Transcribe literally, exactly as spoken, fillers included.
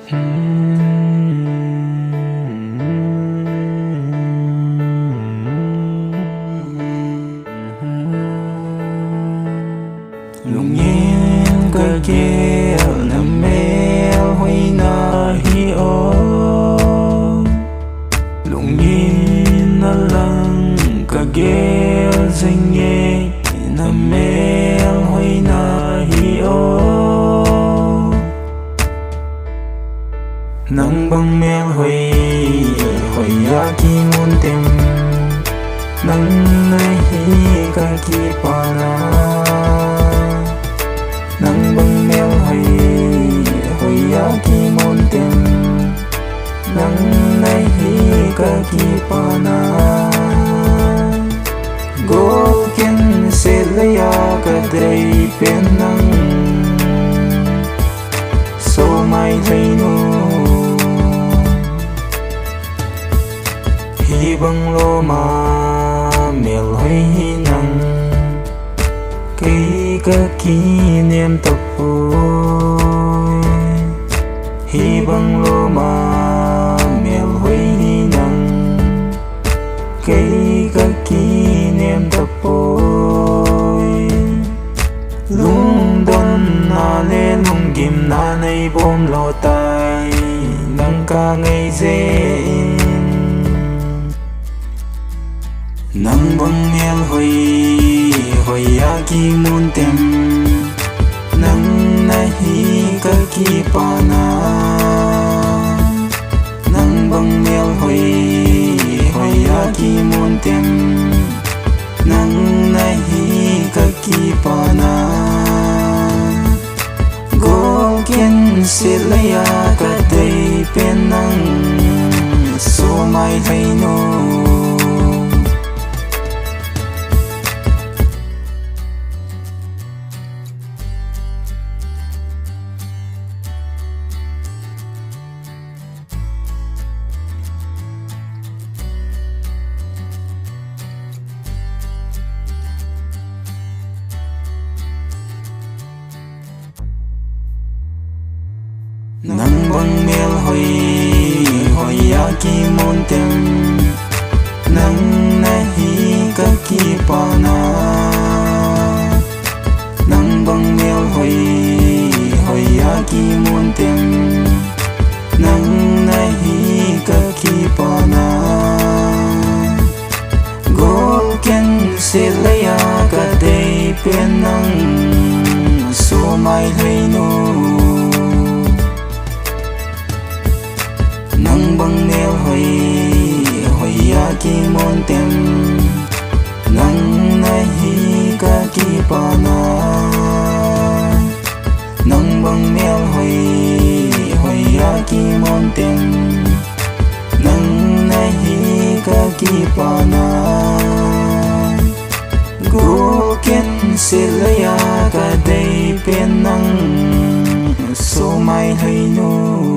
Lungin kagel na melhoina hi o. Lungin na lang kagel jing e, na melhoina hi o. Nang bang melhoi, hoiya kimun tem, nang nahi kakipana. Nang bang melhoi, hoiya kimun tem, nang nahi kakipana. Golken setlei a kadei pen nang, Somai Lheinu. Hibang loma melhoi hi nang, kei kakinem tapoi. Hibang loma melhoi hi nang, kei kakinem tapoi. Lungdonna le lunggimna neibom lou tai, nang kangai jeh in. Nang bang melhoi, hoiya kimun tem, nang nahi kakipana. Nang bang melhoi, hoiya kimun tem, nang nahi kakipana. Golken setlei a kadei pen nang, Somai Lheinu. Nang bang melhoi, hoiya kimun tem, nang nahi kakipana. Nang bang melhoi, hoiya kimun tem, nang nahi kakipana. Golken setlei a kadei pen nang, Somai Lheinu. Nang bang melhoi, hoiya kimun tem, nang nahi kakipana. Nang bang melhoi, hoiya kimun tem, nang nahi kakipana. Golken setlei a kadei pen nang, Somai Lheinu.